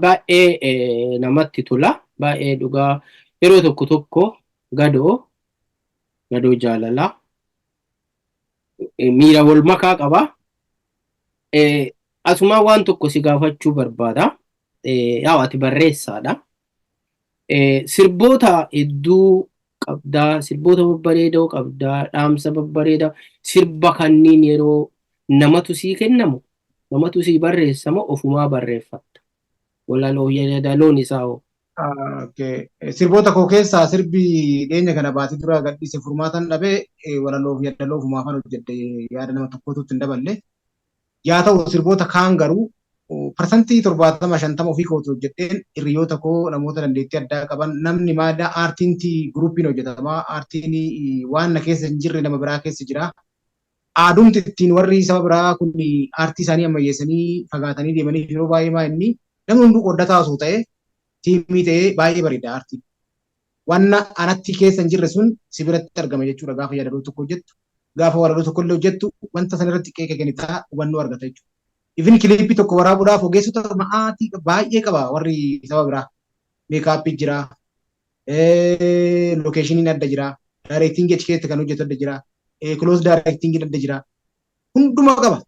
Baay'ee namatti tola. Baay'ee dhugaa yeroo tokko tokko gadoo gadoo jaalalaa miira wal makaa qaba. Asumaan waan tokko si gaafachuu barbaada. Yaa ati barreessaadha. Sirboota hedduu qabdaa, sirboota babbareedoo qabdaa, dhaamsa babbareedaa. Sirba kanniin yeroo namatu sii kennamu, namatu sii barreessama ofumaa barreeffatta? Walaloo yeedaloon isaa hoo? Okay. Sirboota koo keessaa sirbi dhiyeenya kana baatii dura gadhiise "Furmaatan Dhabee" walaloo fi yaadaloo ofumaafan hojjedhe, yaada nama tokkotu itti hin daballe. Yaa ta'u, sirboota kaan garuu 70% 50% ofii kootu hojjedheen, hiriyoota koo namoota dandeettii addaa qaban. Namni maada aartiin groupiin hojjetama. Aartiin waan na keessa hin jirre nama biraa keessa jira. Aadumti ittiin warri saba biraa kun aartii isaanii ammayyeessanii fagaatanii deemanii yeroo baay'ee maa inni namni hunduu qoddataa osoo ta'e, teamii ta'ee baay'ee bareeda aartiin. Wanna anatti keessa hin jirre sun si biratti argama jechuudha. Gaafa yaadaloo tokko hojjettu, gaafa walaloo tokko illee hojjettu, wanta sana irratti qeeqa kennitaa, hubannoo argata jechuudha. Ifin clipii tokko waraabuudhaaf ogeessota ma'aatii baay'ee qaba warri saba biraa. Makeupii jira, locationiin adda jira, directingii achi keessatti kan hojjetu adda jira, close directingiin adda jira. Hunduma qaba.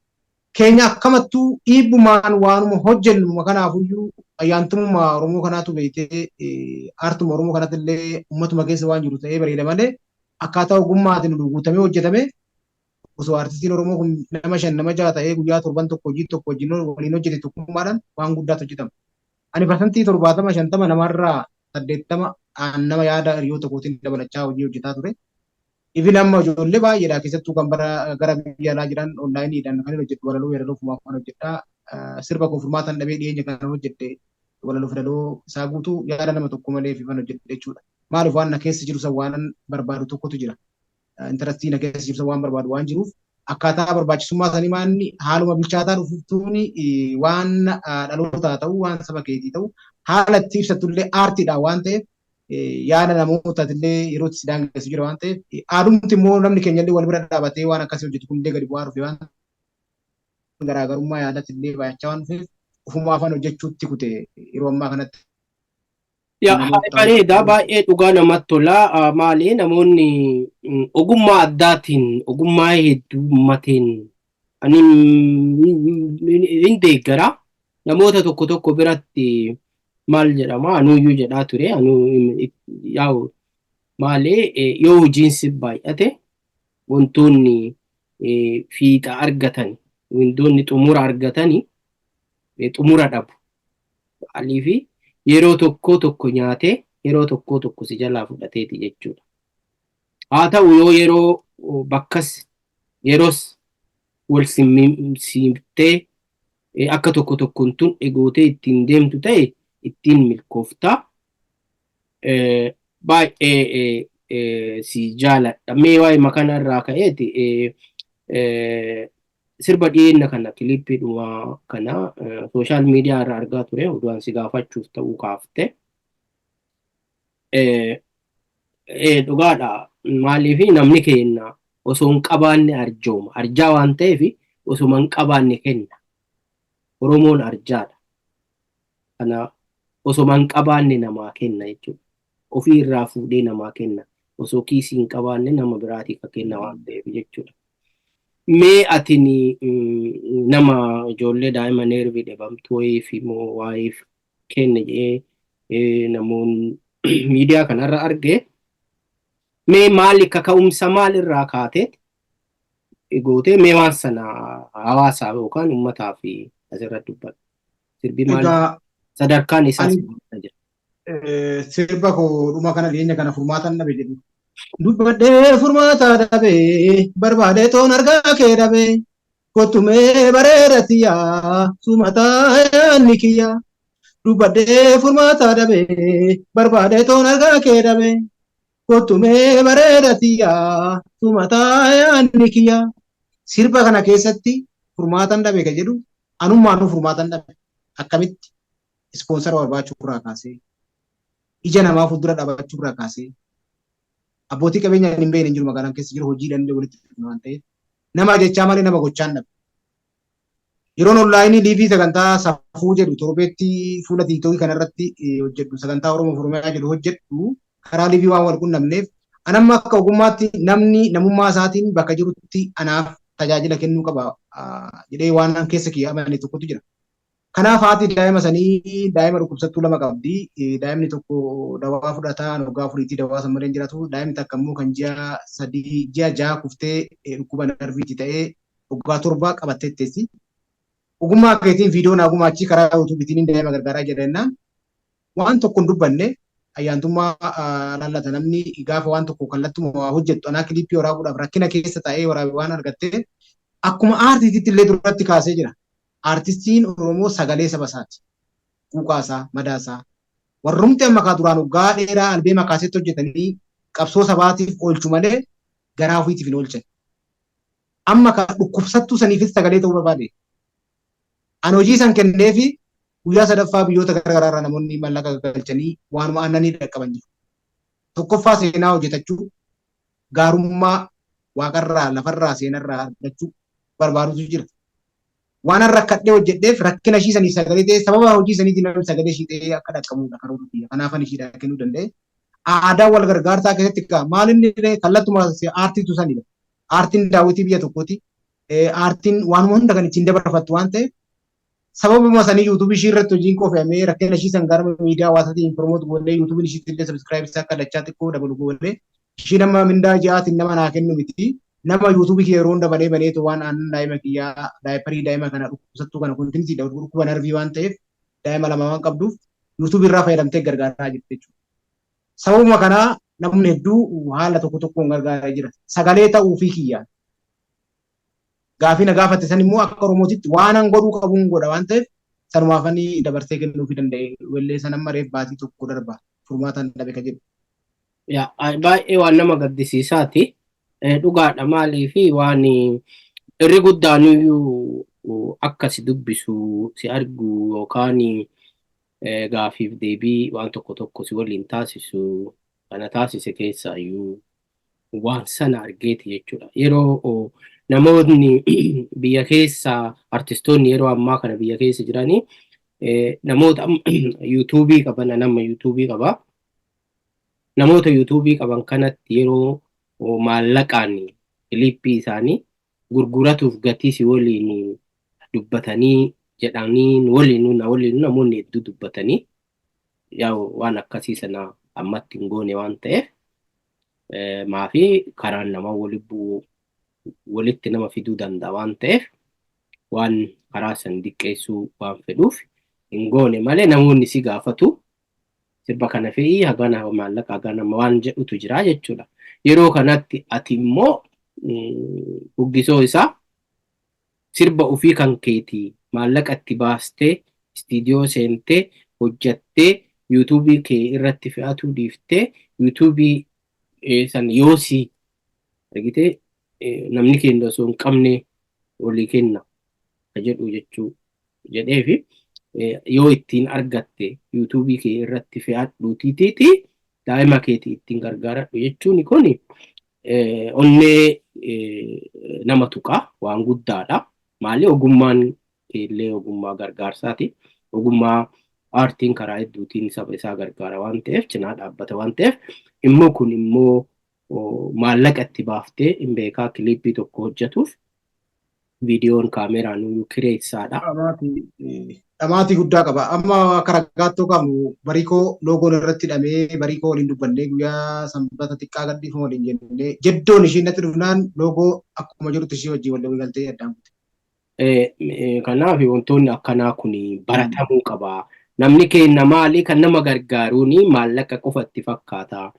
Keenya akkamattuu dhiibbumaan waanuma hojjennu kanaafuyyuu ayyaantummaa Oromoo kanaatu beektee, aartuma Oromoo kanatti illee uummatuma keessa waan jiru ta'ee bareeda malee, akkaataa ogummaatiin guutamee hojjetame osoo aartistiin Oromoo kun nama shan, nama jaha ta'ee guyyaa torban tokko hojii tokko wajjin waliin hojjete tokkummaadhaan waan guddaatu hojjetama. Ani 70% 50% namarraa, 80 nama yaada hiriyoota kootiin dabalachaa hojii hojjetaa ture. Ifin amma ijoollee baay'eedha, keessattuu kan bara gara biyya alaa jiran onlineiidhaan kan hojjetu walaloo yeedaloo ofumaa kan hojjedha. Sirba koo "Furmaatan Dhabee" dhiyeenya kan hojjedhe walaloo fidaloo isaa guutuu yaada nama tokko malee fi kan hojjedhe jechuudha. Maaliif, waan na keessa jiru san waan barbaadu tokkotu jira. Interestii na keessa jiru san waan barbaadu waan jiruuf, akkaataa barbaachisummaa sanii maanni haaluma bilchaataa dhuftuun waan dhalootaa ta'u, waan saba keetii ta'u, haala itti ibsattullee aartiidha waan ta'eef, yaada namootatillee yeroo itti si daangessu jira waan ta'eef, aadumti immoo namni keenya illee wal bira dhaabatee waan akkasii hojjetu kunillee gadi bu'aa dhufe, waan garaagarummaa yaadatillee baay'achaa waan dhufeef, ofumaa afaan hojjechuutti kute yeroo ammaa kanatti. Yaa, bareeda, baay'ee dhugaa namatti tola. Maali, namoonni ogummaa addaatiin, ogummaa heddummateen ani hin deeggara. Namoota tokko tokko biratti maal jedhama, anuuyyuu jedhaa ture. Anuu yaa'u maali, yoo hojiin si baay'ate wantoonni fiixa argatan, wantoonni xumura argatani xumura dhabu. Maaliifi, yeroo tokko tokko nyaatee yeroo tokko tokko si jalaa fudhateeti jechuudha. Haa ta'u, yoo yeroo bakkas yeroos wal simtee akka tokko tokkoon tun gootee ittiin deemtu ta'e ittiin milkooftaa. Baay'ee si jaaladha. Mee waa'ee makana irraa ka'eeti sirba dhiyeenya kana clipii dhumaa kana social media irraa argaa ture, oduun si gaafachuuf ta'uu kaafte. Dhugaadha. Maaliif, namni keenya osoo hin qabaanne arjooma. Arjaa waan ta'eef osuma hin qabaanne kenna. Oromoon arjaadha. Kana osuma hin qabaanne namaa kenna jechuudha. Ofii irraa fuudhee namaa kenna. Osoo kiisii hin qabaanne nama biraatiif kenna waan ta'eef jechuudha. Mee atin nama ijoollee daa'ima nervii dhibamtu wayiif immoo waa'eef kenne jedhee namoonni miidiyaa kanarra arge. Mee maali, kaka'umsa maal irraa kaateet gootee? Mee waan sana hawaasaaf yookaan uummataaf asirratti dubbadhu. Sirbi maal, sadarkaan isaas jira? Sirba koo dhuma kana dhiyeenya kana "Furmaatan Dhabe" jedhu. Dubbadhee furmaata dhabee, barbaadee toon argaa kee dhabee, kottumee bareeda tiyyaa, sumataa yaanni kiyya. Dubbadhee furmaata dhabee, barbaadee toon argaa kee dhabee, kottumee bareeda tiyyaa, sumataa yaanni kiyya. Sirba kana keessatti "furmaatan dhabe" ka jedhu anummaanuu furmaatan dhabe. Akkamitti, sponsora barbaachuu irraa kaasee, ija namaa fuuldura dhaabachuu irraa kaasee, abbootii qabeenyaa hin beekne hin jiru magaalaan keessa jiru, hojii danda'e walitti dhufna waan ta'eef, nama jechaa malee nama gochaan dhabe. Yeroon online live sagantaa safuu jedhu torbeetti fuula TikTokii kanarratti hojjedhu, sagantaa Oromoo Oromiyaa jedhu hojjedhu, karaa live waan wal qunnamneef, anamma akka ogummaatti namni namummaa isaatiin bakka jirutti anaaf tajaajila kennuu qaba jedhee waan keessa kiyya amane tokkotu jira. Kanaaf haati daa'ima sanii daa'ima dhukkubsattuu lama qabdi. Daa'imni tokko dawaa fudhataa waggaa 4tti dawaa san malee hin jiraatu. Daa'imni takka immoo kan ji'a 3, ji'a 6 kuftee dhukkuba narviitii ta'ee waggaa 7 qabattee teessi. Ogummaa keetiin viidiyoo naa gumaachii, karaa YouTubeiitiin daa'ima gargaaraa jedha jennaan waan tokko hin dubbanne. Ayyaantummaa laallata. Namni gaafa waan tokko kallattuma waa hojjettu, anaa clip waraabuudhaaf rakkina keessa taa'ee waraabe waan argatte akkuma aartiititti illee duratti kaasee jira. Aartistiin Oromoo sagalee saba isaati. Quuqaasaa, madaasaa. Warrumti amma kaa duraan waggaa dheeraa albeema kaasetti hojjetanii qabsoo sabaatiif oolchu malee garaa ofiitiif hin oolchan. Amma ka dhukkubsattuu saniifis sagalee ta'uu barbaade. Ani hojii san kenneefi guyyaa sadaffaa biyyoota garaagaraa irraa namoonni maallaqa galchanii waanuma aannanii dhaqqaban jiru. Tokkoffaa, seenaa hojjetachuu, gaarummaa waaqarraa, lafarraa, seenarraa argachuu barbaadutu jira. Waan an rakkadhee hojjedheef rakkina ishii saniif sagalee ta'ee, sababa hojii saniitiin namni sagalee ishii ta'ee akka dhaqqabudha karoora kiyya. Kanaafan ishiidhaa kennuu danda'e. Aadaa wal gargaarsaa keessatti maal inni kallattuma aartiitu sanidha. Aartiin daawwitii biyya tokkooti. Aartiin waanuma hunda kan ittiin dabarfattu waan ta'eef, sababuma sanii YouTubeii ishii irratti hojiin koo fe'amee, rakkina ishii san gara miidiyaa hawaasaatiin promote goonee, YouTubeiin ishiitti illee subscribe isaa akka dachaa xiqqoo dabalu goonee, ishii nama mindaa ji'aatiin nama naa kennu miti. Nama YouTubeii kiyya yeroo hunda banee baneetu waan aannan daa'ima kiyyaa, diaperii daa'ima kana dhukkubsattuu kana continuously dhukkuba narvii waan ta'eef, daa'ima lama waan qabduuf, YouTubeii irraa fayyadamtee gargaaraa jirti jechuudha. Sababuma kanaa namni hedduu haala tokko tokkoon gargaaraa jira. Sagalee ta'uu fi kiyyaan. Gaafii na gaafatte san immoo akka Oromootitti waan an godhuu qabuun godha waan ta'eef, sanumaafanii dabarsee kennuufii danda'e. Wellee san amma reef baatii tokko darba furmaataan dhabe ka jedhu. Baay'ee waan nama gaddisiisaati. Dhugaadha, maalii fi waan irri guddaan iyyuu akka si dubbisu, si argu, yookaan gaafiif deebii waan tokko tokko si waliin taasisu kana taasise keessaa iyyuu waan sana argeeti jechuudha. Yeroo namoonni biyya keessa, artistoonni yeroo ammaa kana biyya keessa jiranii, namoota YouTubeii qaban, nama YouTubeii qaba. Namoota YouTubeii qaban kanatti yeroo maallaqaan clipii isaanii gurguratuuf gatii si waliin dubbatanii jedhanii waliin na waliin namoonni hedduu dubbatanii, yaa waan akkasii sana ammatti hin goone waan ta'eef, maafi karaan nama walitti nama fiduu danda'a waan ta'eef, waan karaa san diqqeessuu waan fedhuuf hin goone malee, namoonni si gaafatu, sirba kana fe'ii, hagana maallaqa, hagana waan jedhutu jira jechuudha. Yeroo kanatti ati immoo fuggisoo isaa sirba ofii kan keetii maallaqa itti baastee, istiidiyoo seentee hojjattee, YouTubeii kee irratti fe'atuu dhiiftee, YouTubeii san yoosii argitee namni keenya osoo hin qabne walii kenna ka jedhu jechuu jedhee fi yoo ittiin argatte YouTubeii kee irratti fe'adhuutiitiiti daa'ima keetii ittiin gargaaradhu jechuun kun onnee nama tuqa, waan guddaadha. Maali, ogummaan keellee ogummaa gargaarsaati. Ogummaa aartiin karaa hedduutiin saba isaa gargaara waan ta'eef, cinaa dhaabbata waan ta'eef, immoo kun immoo maallaqa itti baaftee hin beekaa clipii tokko hojjetuuf viidiyoon kaameraan iyyuu kireessaadha. Dhamaatii guddaa qaba. Amma akka ragaattoo qabnu bariikoo loogoon irratti hidhamee, bariikoo waliin dubbannee, guyyaa Sanbata xiqqaa gadhiifama waliin jennee, jeddoon ishiin natti dhufnaan loogoo akkuma jirutti ishii wajjin wal galtee addaan kutte. Kanaaf wantoonni akkanaa kun baratamuu qaba. Namni keenya maali, kan nama gargaaruun maallaqa qofa itti fakkaata.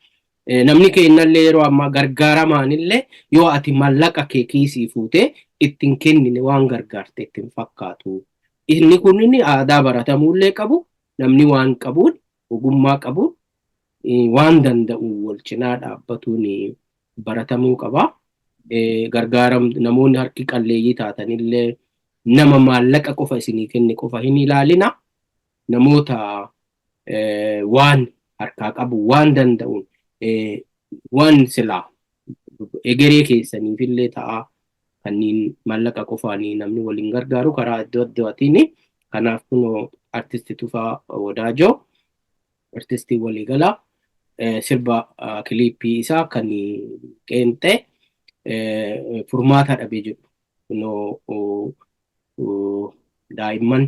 Namni keenyallee yeroo ammaa gargaaramaanillee yoo ati maallaqa kee kiisii fuutee ittiin kennine waan gargaarte ittiin fakkaatu. Inni kun aadaa baratamuullee qabu, namni waan qabuun, ogummaa qabuun, waan danda'u wal cinaa dhaabbatuun baratamuu qaba. Gargaaram namoonni harki qalleeyyii taatanillee nama maallaqa qofa isinii kenne qofa hin ilaalina. Namoota waan harkaa qabu, waan danda'uun, waan silaa egeree keessaniifillee ta'a. Kanneen maallaqa qofaanii namni waliin gargaaru karaa iddoo addaatiin. Kanaaf kunoo artisti Tufaa Wadaajoo artistii waliigalaa sirba kiliippii isaa kan qeenxee furmaata dhabee jedhu kunoo daa'imman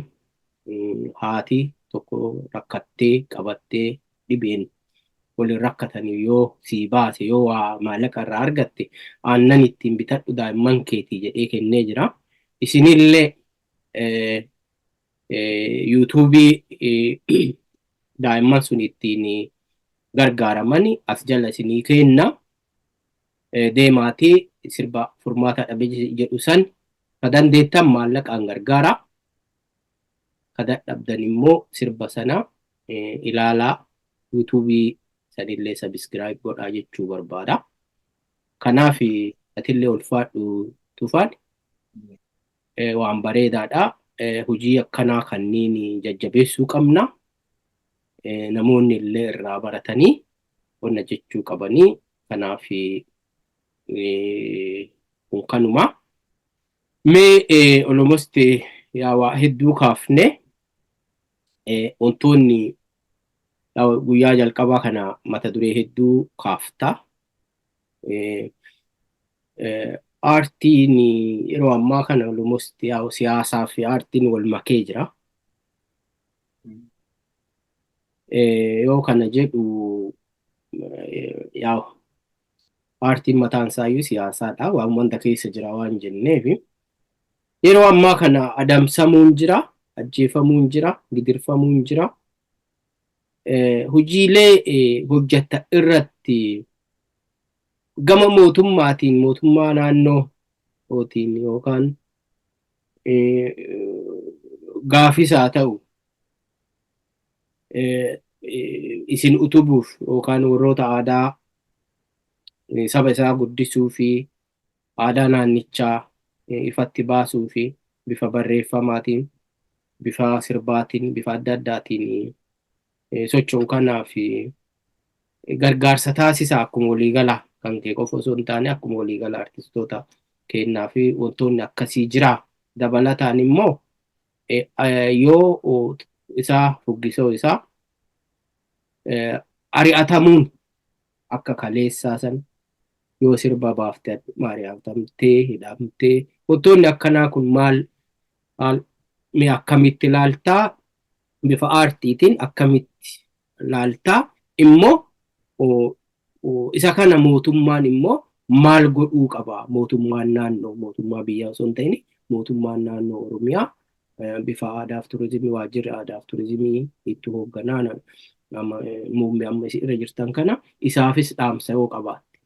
haati tokko rakkattee qabattee dhibeen waliin rakkatanii yoo sii baase, yoo waa maallaqa irraa argatte, aannan ittiin bitadhu daa'imman keetii jedhee kennee jira. Isinillee yuutuubii daa'imman sun ittiin gargaaraman as jala isinii kenna. Deemaatii sirba furmaata dhabe jedhu san ka dandeettan maallaqaan gargaara. Ka dadhabdan immoo sirba sana ilaalaa, yuutuubii sanillee subscribe godhaa jechuu barbaada. Kanaaf atillee ulfaadhu Tufaan, waan bareedaadha. Hojii akkanaa kanneen jajjabeessuu qabna. Namoonni illee irraa baratanii wanna jechuu qabanii. Kanaaf kun kanuma. Mee almost yaa waa hedduu kaafne, wantoonni guyyaa jalqabaa kana mata duree hedduu kaafta. Aartiin yeroo ammaa kana almost siyaasaa fi aartiin wal makee jira. Yoo kana jedhu, yaa aartiin mataan isaayyuu siyaasaadha. Waan wanta keessa jira waan jenneef. Yeroo ammaa kana adamsamuun jira, ajjeefamuun jira, gidirfamuun jira. Hojiilee hojjetta irratti gama mootummaatiin, mootummaa naannootiin yookaan gaafis haa ta'u, isin utubuuf yookaan warroota aadaa saba isaa guddisuu fi aadaa naannichaa ifatti baasuu fi bifa barreeffamaatiin, bifa sirbaatiin, bifa adda addaatiin socho'u kanaaf gargaarsa taasisa. Akkuma waliigalaa kan kee qofa osoo hin taane, akkuma waliigala artistoota kennaa fi wantoonni akkasii jira. Dabalataan immoo yoo isaa fuggisoo isaa ari'atamuun akka kaleessaa san yoo sirba baaftee ari'atamtee hidhamtee, wantoonni akkanaa kun maal maal mee akkamitti ilaaltaa? Bifa aartiitiin akkamitti ilaaltaa? Immoo isa kana mootummaan immoo maal godhuu qaba? Mootummaan naannoo, mootummaa biyyaa osoo hin ta'in, mootummaan naannoo Oromiyaa bifa aadaaf turizimii, waajjirri aadaaf turizimii itti hoogganaa amma muummee amma irra jirtan kana, isaafis dhaamsa yoo qabaatte.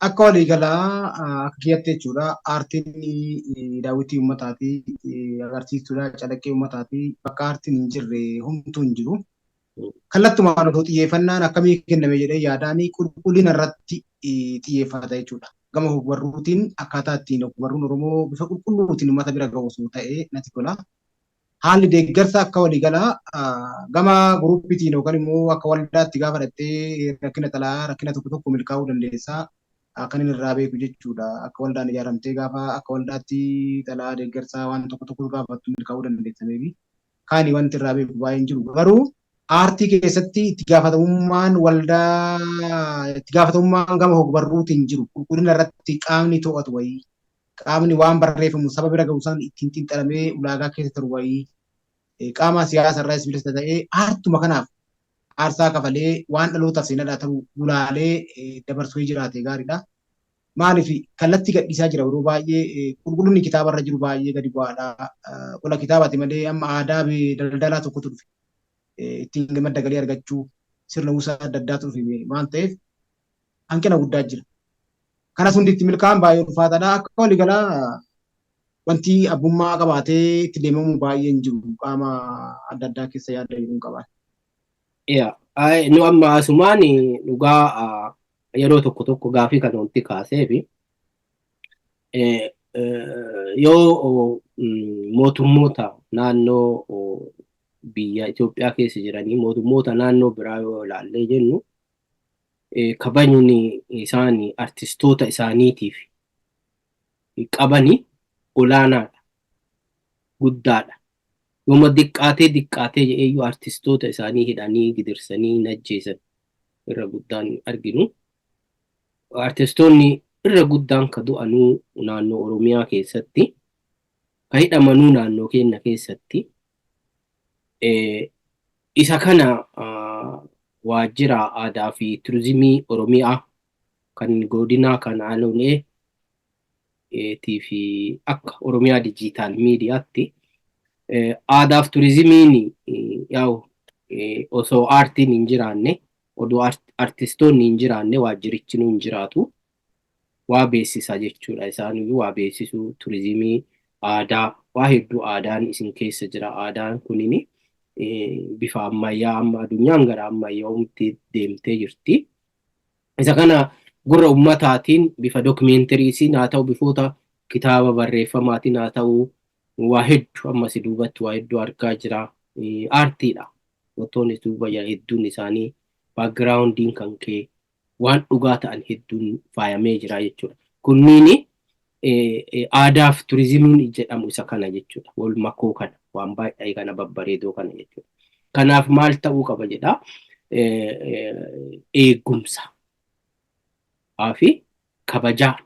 Akka waliigalaa akka kiyyatti jechuudha, aartiin daawwitii uummataati, agarsiistuudha, calaqqee uummataati. Bakka aartiin hin jirre homtuu hin jiru. Kallattumaan otoo xiyyeeffannaan akkamii kenname jedhee yaadaan, qulqullina irratti xiyyeeffata jechuudha. Gama ogbarruutiin akkaataa ittiin ogbarruun Oromoo bifa qulqulluutiin uummata bira gahu osoo ta'ee natti tola. Haalli deeggarsa akka waliigalaa gama guruupiitiin yookaan immoo akka waldaatti gaafa dhattee rakkina xalaa rakkina tokko tokko milkaa'uu dandeessaa kan inni irraa beeku jechuudha. Akka waldaan ijaaramtee gaafa akka waldaatti xalaa deeggarsaa waan tokko tokko gaafattu milkaa'uu dandeessa maybe. Kaani wanti irraa beeku baay'een jiru. Garuu aartii keessatti itti gaafatamummaan waldaa, itti gaafatamummaan gama ogbarruutiin jiru, qulqullina irratti qaamni to'atu wayii, qaamni waan barreeffamu saba bira gahu san ittiin xiinxalamee ulaagaa keessa taru wayii, qaama siyaasa irraas bilisa ta'ee aartuma kanaaf aarsaa kafalee waan dhalootaaf seenaadhaa ta'u gulaalee dabarsuu jiraate gaariidha. Maaliif kallattii gadhiisaa jira? Yeroo baay'ee qulqullinni kitaaba irra jiru baay'ee gadi bu'aadha. Qola kitaabaati malee amma aadaa daldalaa tokkotu dhufe. Ittiin madda galii argachuu sirna uwwisaa adda addaatu dhufe waan ta'eef hanqina guddaa jira. Kanas hundi itti milkaa'an baay'ee ulfaataadha. Akka waliigalaa wanti abbummaa qabaatee itti deemamu baay'ee hin jiru. Qaama adda addaa keessa yaada jiru hin qaban. Nu amma asumaan dhugaa yeroo tokko tokko gaafii kana wanti kaasee fi yoo mootummoota naannoo biyya Itoophiyaa keessa jiranii, mootummoota naannoo biraa yoo ilaallee jennu Kabajni isaan artistoota isaaniitiif qabani olaanaadha. Guddaadha. Yooma diqqaatee diqqaatee jedheeyyuu artistoota isaanii hidhanii gidirsanii hin ajjeesan irra guddaan arginu. Artistoonni irra guddaan ka du'anuu naannoo Oromiyaa keessatti, ka hidhamanuu naannoo keenya keessatti. Isa kana waajjira aadaa fi turizimii Oromiyaa kan godinaa kan aanolee fi akka Oromiyaa Digital Miidiyaatti aadaa fi turizimiin yaa'u osoo aartiin hin jiraanne, odoo artistoonni hin jiraanne, waajjirichi nu hin jiraatu. Waa beeksisa jechuudha. Isaaniyyuu waa beeksisuu, turizimii, aadaa, waa hedduu aadaan isin keessa jira. Aadaan kunini bifa ammayyaa, amma addunyaan gara ammayyaa'utti deemtee jirti. Isa kana gurra ummataatiin bifa dookimeentariitiin haa ta'u, bifoota kitaaba barreeffamaatiin haa ta'u, waa hedduu ammas duubatti waa hedduu argaa jira. Aartiidha. Wantoonni duuba hedduun isaanii backgroundiin kan kee waan dhugaa ta'an hedduun faayamee jira jechuudha. Kunniin aadaa fi turizimiin jedhamu isa kana jechuudha. Wal makoo kana, waan baay'ee kana, babbareedoo kana jechuudha. Kanaaf maal ta'uu qaba jedha? Eegumsa fi kabajaa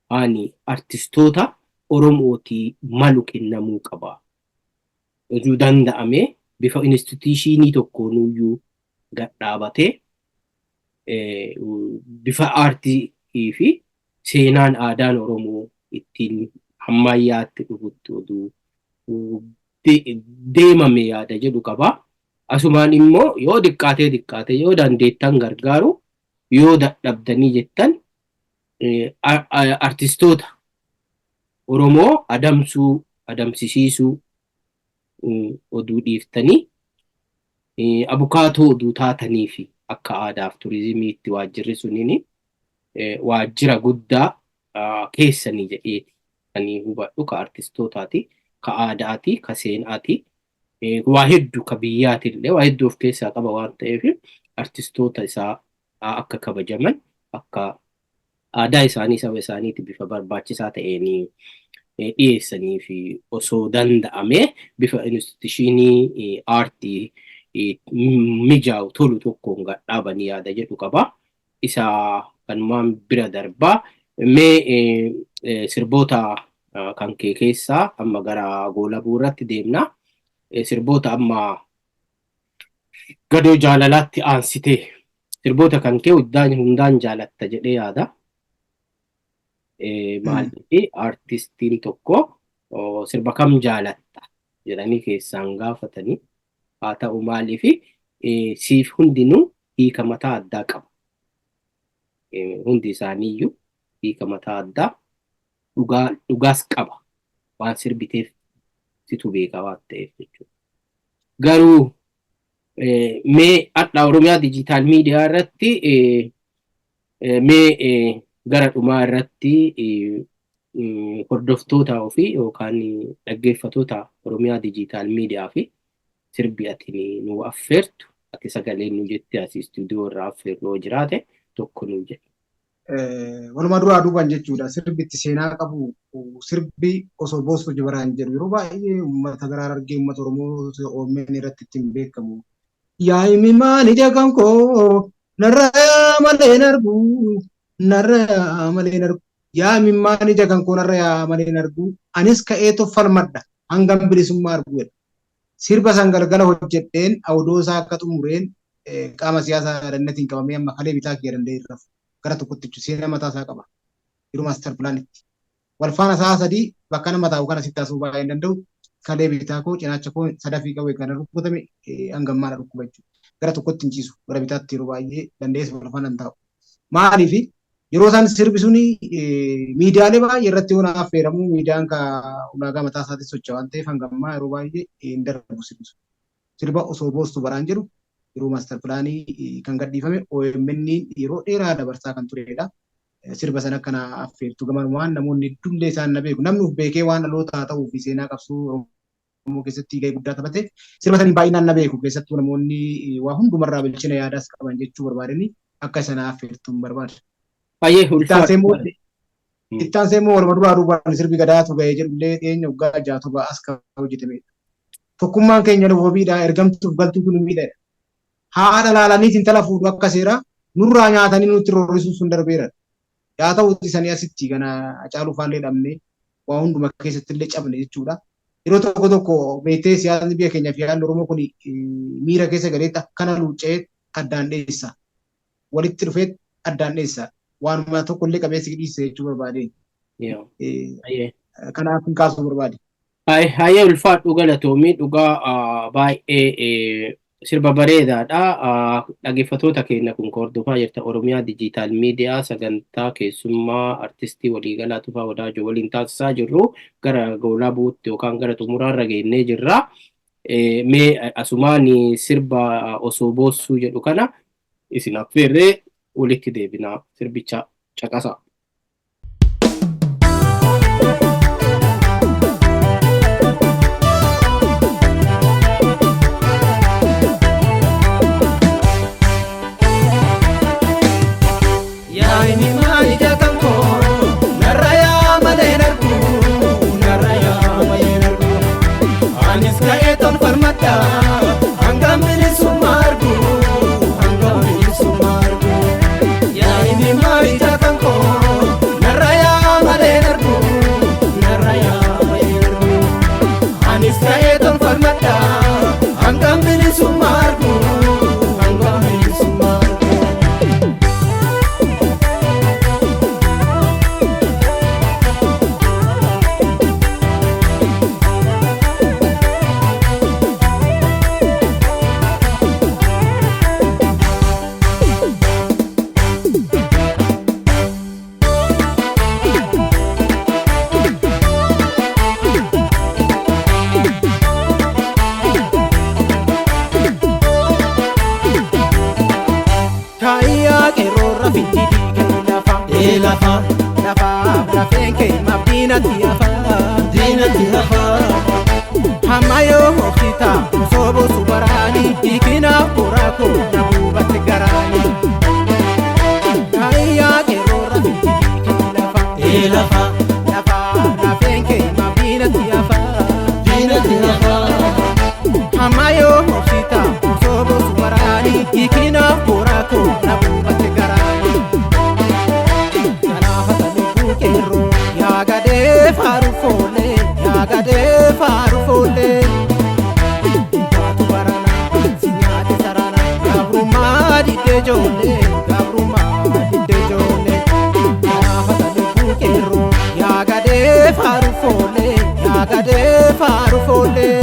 ani artistoota Oromootii malu kennamuu qaba. Osoo danda'amee bifa institutionii tokkoonuyyuu gad dhaabatee bifa aartii fi seenaan aadaan Oromoo ittiin ammayyaatti dhufutti oduu deemame yaada jedhu qaba. Asumaan immoo yoo diqqaatee diqqaatee yoo dandeettan gargaaru, yoo dadhabdanii jettan artistoota Oromoo adamsuu, adamsisiisuu oduu dhiiftanii, abukaatoo oduu taatanii fi akka aadaaf turizimiitti waajjirri suniin waajjira guddaa keessanii jedheeti kan hubadhu, ka artistootaati, ka aadaati, ka seenaati. Waa hedduu ka biyyaatillee waa hedduu of keessaa qaba waan ta'eef, artistoota isaa akka kabajaman, akka aadaa isaanii saba isaaniitti bifa barbaachisaa ta'een dhiyeessanii fi osoo danda'ame bifa institutionii aartii mijaa'u tolu tokkoon gad dhaabanii yaada jedhu qaba. Isa kanumaan bira darbaa. Mee sirboota kan kee keessaa, amma gara goolabuu irratti deemna. Sirboota amma Gadoo Jaalalaatti aansitee sirboota kan kee hundaan jaalatta jedhee yaada. Maaliif artistiin tokko sirba kam jaalatta jedhanii keessaan gaafatanii haa ta'u, maaliif siif hundinuu hiika mataa addaa qaba. Hundi isaaniiyyuu hiika mataa addaa dhugaa dhugaas qaba. Waan sirbiteef situ beeka waan ta'eef jechuudha. Garuu mee hadha Oromiyaa Digital Miidiyaa irratti mee gara dhumaa irratti hordoftoota ofii yookaan dhaggeeffattoota Oromiyaa Digital Miidiyaa fi sirbi ati nu affeertu, ati sagalee nu jettee asii istuudiyoo irraa affeerru yoo jiraate tokko nu jedhu. Walumaa duraa duubaan jechuudha. Sirbi itti seenaa qabu, sirbi Osoo Boostuu Jibaraan jedhu, yeroo baay'ee uummata garaa argee uummata Oromoo OMN irratti ittiin beekamu. Yaa imimaan ija kan koo narra yaa malee hin argu, narra yaa malee hin argu. Yaa imimmaan ija kan koo narra yaa malee hin argu, anis ka'ee toffalmadha hangam bilisummaa argu jedha. Sirba san galgala hojjedheen awdoo isaa akka xumureen qaama siyaasaa dannatiin qabamee amma kalee bitaa kiyya danda'ee irra gara tokkotti jechuudha. Seenaa mataa isaa qaba. Yeroo master planitti. Wal faana sa'a 3 bakka nama taa'u kana sitti haasa'uu baay'ee hin danda'u. Kalee bitaa koo, cinaacha koo sadafii qawwee kana rukutame hanga ammaadha dhukkuba jechuudha. Gara tokkotti hin ciisu. Gara bitaatti yeroo baay'ee danda'ees wal faana hin taa'u. Maaliif yeroo isaan sirbi suni miidiyaalee baay'ee irratti yoo naaf affeeramu, miidiyaan ka ulaagaa mataa isaatiin socho'a waan ta'eef hanga ammaa yeroo baay'ee hin darbu sirbi sun. Sirba Osoo Boostu Baraan jedhu yeroo master planii kan gadhiifame OMN yeroo dheeraa dabarsaa kan turedha. Sirba sana akkana affeertu gamanumaan namoonni hedduullee isaan na beeku. Namni of beekee waan dhalootaa ta'uu fi seenaa qabsoo Oromoo keessatti gahee guddaa taphate. Sirba sanii baay'inaan na beeku, keessattuu namoonni waa hundumarraa bilchina yaadaas qaban jechuu barbaadanii akka isa na affeertuun barbaada. Baay'ee Itti ulfaadha. Itti aansee immoo waluma duraa duubaan sirbi gadaatu gahee jedhullee dhiyeenya waggaa 6 7 as kan hojjetamedha. Tokkummaan keenya nuuf wabiidha, ergamtuuf galtuutu nu miidha. Haadha laalaniit intala fuudhu akka seera, nurraa nyaatanii nutti roorrisuun sun darbeera. Yaa ta'uuti sanii asitti kana Hacaaluu faallee dhabne, waa hunduma keessatti illee cabne jechuudha. Yeroo tokko tokko beektee siyaasni biyya keenyaa fi haalli Oromoo kun miira keessa galeetti akkana luucca'ee addaan dheessa. Walitti dhufee addaan dheessa. Waanuma tokko illee qabeessi dhiisse jechuu barbaade. Kanaaf hin kaasuu barbaade. Hayyee, ulfaadhu, galatoomii. Dhugaa baay'ee sirba bareedaadha. Dhaggeeffattoota keenya, kun hordofaa jirta Oromiyaa Digital Media, sagantaa keessummaa artistii waliigalaa Tufaa Wadaajoo waliin taasisaa jirru gara goolaa bu'uutti yookaan gara xumuraarra geennee jirra. Mee asumaan sirba osoo boossuu jedhu kana isin affeerree walitti deebinaa, sirbicha caqasa. Yaa'ini maayita kan koo narra yaa malee nargu, narra yaa malee nargu. Anis ka'ee tolfalmadha hangam bilisummaa argu, hangam bilisummaa argu. Yaa'ini maayita kan koo narra yaa malee nargu, narra yaa malee nargu. Anis ka'ee tolfalmadha hangam bilisummaa argu, hangam bilisummaa argu. Kaayyaa qeerroorra finti diigee lafa. Ee lafa. Lafa lafeen kee maaf diinatti hafa? Diinatti hafa. Hamma yoo hoofsita osoo boosu baraani, hiikinaaf boraa koo na buubatti garaani. Kaayyaa qeerroorra finti diigee lafa. Ee lafa. Lafa lafeen kee maaf diinatti hafa? Diinatti hafa. Hamma yoo hoofsita osoo boosu baraani, hiikinaaf boraa koo na buubatti garaani. Kanaafata lubbuu qeerroo yaa gadee faaru foollee, yaa gadee faaru foollee. Baatu barana si nyaate sarana, gabrummaa diddee ijoollee, gabrummaa diddee ijoollee. Kanaafata lubbuu qeerroo yaa gadee faaru foollee, yaa gadee faaru foollee.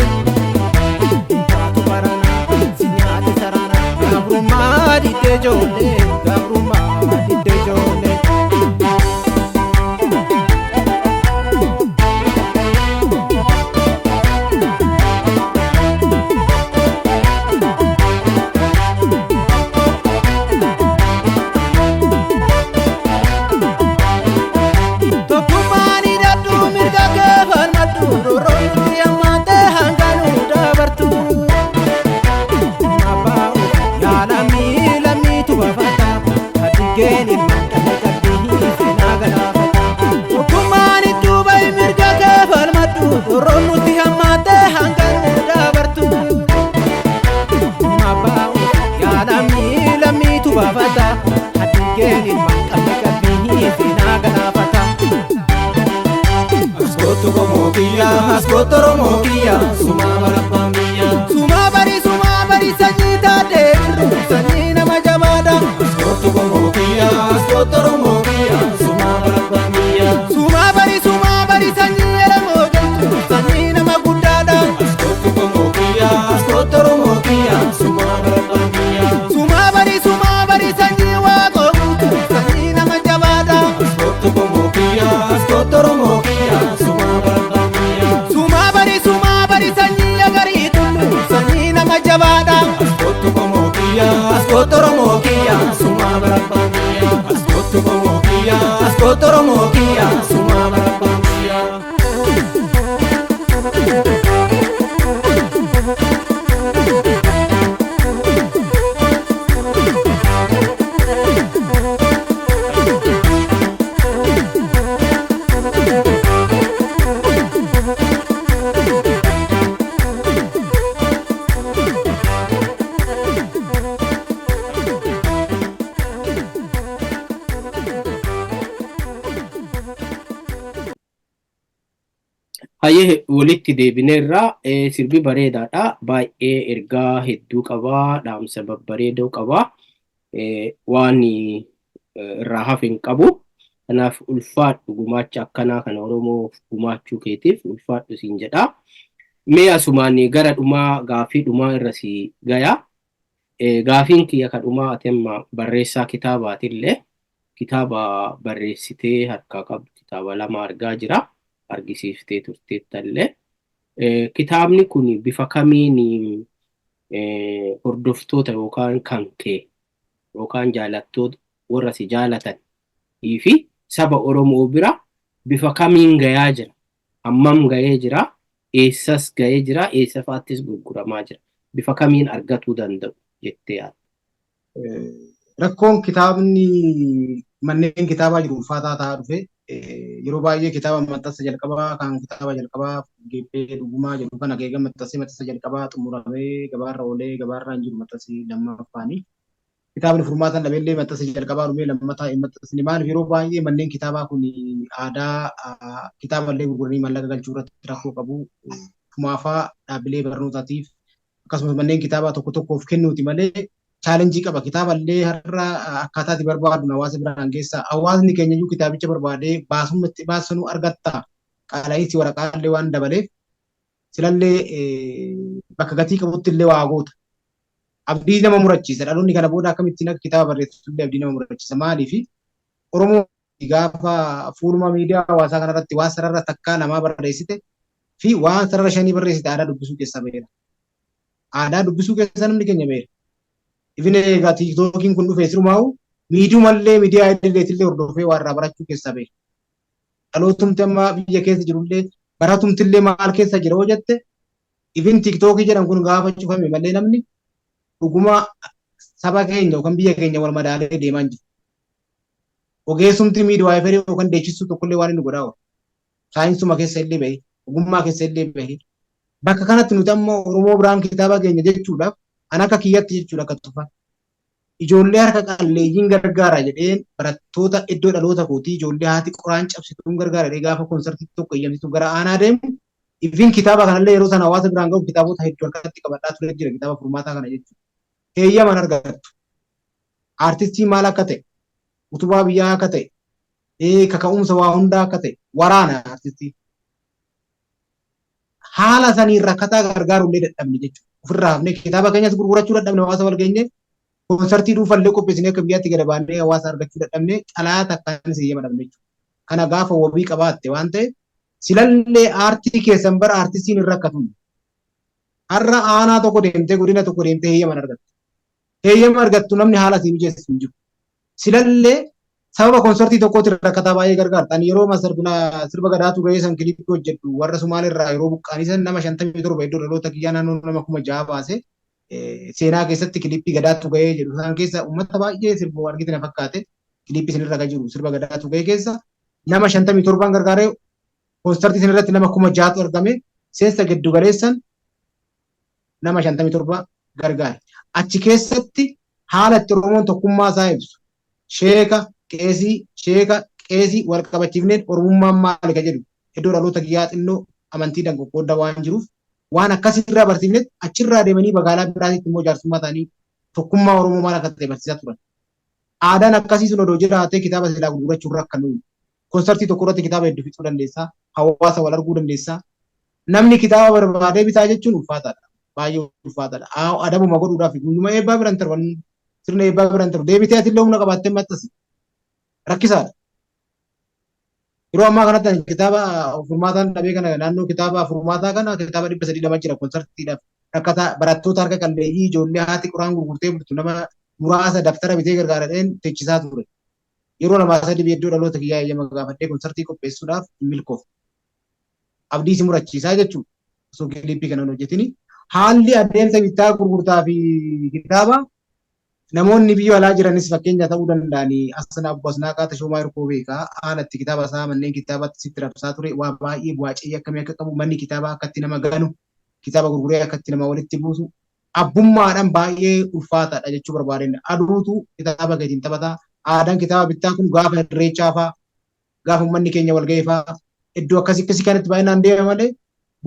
Baatu barana si nyaate sarana, gabrummaa diddee ijoollee, gabrummaa diddee ijoollee. Tokkummaan hidhadhu, mirga kee falmadhu, roorroon nuti hammaatee hanganuu dabartu. Abbaa yaa lammii lammiitu baafata, adigeen ilmaan dhala qabdii seenaa galaafata. Tokkummaan iddoo bahi, mirga kee falmadhu, roorroon nuti hammaatee hanganuu dabartu. Abbaa yaa lammii lammiitu baafata, adigeen ilmaan dhala qabdii seenaa galaafata. Askootu qomoo kiyya, askootu Oromoo kiyya, sumaa barabbaan biyya. Sumaa bari, sumaa bari, sanyii taatee birru, sanyii nama jabaadha. Askootu qomoo kiyya, askootu Oromoo kiyya, sumaa barabbaan biyya. Sumaa bari, sumaa bari, sanyii elemoo jettu, sanyii nama guddaadha. Askootu qomoo kiyya, askootu Oromoo kiyya, sumaa barabbaan biyya. Sumaa bari, sumaa bari, sanyii waaqoo guutu, sanyii nama jabaadha. Askootu qomoo kiyya, askootu Oromoo kiyya, sumaa barabbaan biyya. Sumaa bari, sumaa bari, sanyii agarii tullu, sanyii nama jabaadha. Askootu qomoo kiyya, askootu Oromoo kiyya, sumaa barabbaan biyya. Askootu qomoo kiyya, askootu Oromoo kiyya, sumaa barabbaan biyya. Hayyee, walitti deebineerra. Sirbi bareedaadha. Baay'ee ergaa hedduu qabaa. Dhaamsa babbareedoo qabaa. Waan irraa hafe hin qabu. Kanaaf ulfaadhu, gumaacha akkanaa kana Oromoof gumaachuu keetiif ulfaadhu siin jedha. Mee asumaan gara dhumaa, gaafii dhumaa irra si gaya. Gaafiin kiyya ka dhumaa, ati amma barreessaa kitaabaatillee, kitaaba barreessitee harkaa qabdu, kitaaba lama argaa jira. Argisiiftee turteettallee. Kitaabni kun bifa kamiin hordoftoota yookaan kan kee yookaan jaalattoota, warra si jaalatan fi saba Oromoo bira bifa kamiin gayaa jira? Hammam gahee jira? Eessas gahee jira? Eessa fa'aattis gurguramaa jira? Bifa kamiin argatuu danda'u jettee yaadda? Rakkoon kitaabni manneen kitaabaa jiru ulfaataa ta'aa dhufe. Yeroo baay'ee kitaaba maxxansa jalqabaa, kan kitaaba jalqabaa Geeppee Dhugumaa jedhu kana keega maxxansee, maxxansa jalqabaa xumuramee gabaarra oolee, gabaarra hin jiru maxxansi lammaffaani. Kitaabni Furmaatan Dhabeellee maxxansa jalqabaa dhumee lammataa hin maxxansine. Maaliif? Yeroo baay'ee manneen kitaabaa kun aadaa kitaaba illee gurguranii maallaqa galchuu irratti rakkoo qabu. Kumaafaa dhaabbilee barnootaatiif akkasumas manneen kitaabaa tokko tokkoof kennuuti malee challenge qaba. Kitaaba illee har'a akkaataa itti barbaadu hawaasa biraan geessa. Hawaasni keenya iyyuu kitaabicha barbaadee baasumma itti baasanu argatta. Qaala'insi waraqaa illee waan dabaleef silallee bakka gatii qabutti illee waa goota. Abdii nama murachiisa. Dhaloonni kana booda akkamittiin akka kitaaba barreessu illee abdii nama murachiisa. Maaliif? Oromoo gaafa fuuluma miidiyaa hawaasaa kanarratti waan sarara takkaa lamaa barreessite fi waan sarara shanii barreessite aadaa dubbisuu keessaa baheera. Aadaa dubbisuu keessa namni keenya baheera. Ifin egaa TikTokiin kun dhufee sirumaa'u miidiumallee, miidiyaa idileetillee hordofee waa irraa barachuu keessaa bahe. Dhalootumti amma biyya keessa jirullee, baratumtillee maal keessa jira yoo jette, ifin TikTokii jedhan kun gaafa cufame malee namni dhuguma saba keenya yookaan biyya keenya wal madaalee deemaa hin jiru. Ogeessumti midwifery yookaan deechistuu tokkollee waan inni godhaa oolu. Saayinsuma keessa illee bahe, ogummaa keessa illee bahe. Bakka kanatti nuti amma Oromoo biraan kitaaba keenya jechuudhaaf, an akka kiyyatti jechuudha, akka tufa. Ijoollee harka qalleeyyiin gargaara jedheen, barattoota iddoo dhaloota kootii, ijoollee haati qoraan cabsituun gargaara jedhee, gaafa konsartii tokko eeyyamsitu gara aanaa deemu, ifin kitaaba kanallee yeroo sana hawaasa biraan gahu kitaabota hedduu harkatti qabadhaa ture jira, kitaaba Furmaataa kana jechuudha. Heeyyaman argattu. Aartistii maal akka ta'e, utubaa biyyaa akka ta'e, kaka'umsa waa hundaa akka ta'e, waraana aartistii. Haala saniin rakkataa gargaarullee dadhabne jechuudha. Ofirraa hafnee kitaaba keenyas gurgurachuu dadhabne, hawaasa wal geenye konsartii dhuunfallee qopheessinee akka biyyaatti gad baannee hawaasa argachuu dadhabne, xalaa takkaanis heeyyama dhabne jechuudha. Kana gaafa wabii qabaatte waan ta'eef, silallee aartii keessan bara aartistiin hin rakkatu. Har'a aanaa tokko deemtee, godina tokko deemtee heeyyama argattu. Heeyyama argattu, namni haala sii mijeessu hin jiru. Silallee sababa konsartii tokkootiin rakkataa baay'ee gargaarta. Ani yeroo sirba gadaatu gahee san kilippii hojjedhu, warra Sumaalirraa yeroo buqqaanii san nama 57, iddoo dhaloota kiyyaa naannoo nama 6000 baase, seenaa keessatti kilippii gadaatu gahee jedhu isaan keessa uummata baay'ee sirba argite na fakkaate, kilippii sanirra kan jiru sirba gadaatu gahee keessa nama 57n gargaaree, konsartii sanirratti nama 6000tu argame, seensa giddu galeessan nama 57 gargaare. Achi keessatti haala itti Oromoon tokkummaa isaa ibsu, sheeka qeesii, sheeka qeesii wal qabachiifneen, Oromummaan maali ka jedhu, iddoo dhaloota kiyyaa xinnoo amantiidhaan qoqqooddaa waan jiruuf, waan akkasirraa barsiifnetti achirraa deemanii magaalaa biraatitti immoo jaarsummaa ta'anii tokkummaa Oromoo maal akka ta'e barsiisaa turan. Aadaan akkasii sun odoo jiraatee kitaaba silaa gurgurachuun rakkannu. Konsartii tokko irratti kitaaba hedduu fixuu dandeessaa. Hawaasa wal arguu dandeessaa. Namni kitaaba barbaadee bitaa jechuun ulfaataadha. Baay'ee ulfaataadha. Adabuma godhuudhaaf guyyuma eebbaa biran tarban, sirna eebbaa biran taru deebitee atillee humna qabaattee maxxansi. Rakkisaadha. Yeroo ammaa kanatti ani kitaaba Furmaataan Dhabee kana, naannoo kitaaba Furmaataa kana kitaaba 300 lama jira, konsartiidhaaf rakkataa barattoota harka qalleeyyii, ijoollee haati qoraan gurgurtee bultu, nama muraasa daftara bitee gargaaradheen teechisaa ture. Yeroo lamaa sadii iddoo dhaloota kiyyaa eeyyama gaafadhee konsartii qopheessuudhaaf hin milkoofne. Abdii si murachiisaa jechuudha. Osoo kilippii kana hin hojjetini. Haalli adeemsa bittaa gurgurtaa fi kitaaba namoonni biyya alaa jiranis fakkeenya ta'uu danda'anii, Asna Abbo Asnaaqaa Tashoomaa Hirkoo beekaa, haala itti kitaaba isaa manneen kitaabaatti sitti rabsaa ture, waa baay'ee bu'aa ce'ii akkamii akka qabu, manni kitaabaa akkatti nama ganu, kitaaba gurguree akkatti nama walitti buusu, abbummaadhaan baay'ee ulfaataadha jechuu barbaadeen. Aduutu kitaaba keetiin taphataa. Aadaan kitaaba bittaa kun gaafa irreechaa fa'aa, gaafa uummanni keenya wal ga'ee fa'aa, Iddoo akkasii akkasii kanatti baay'inaan deema malee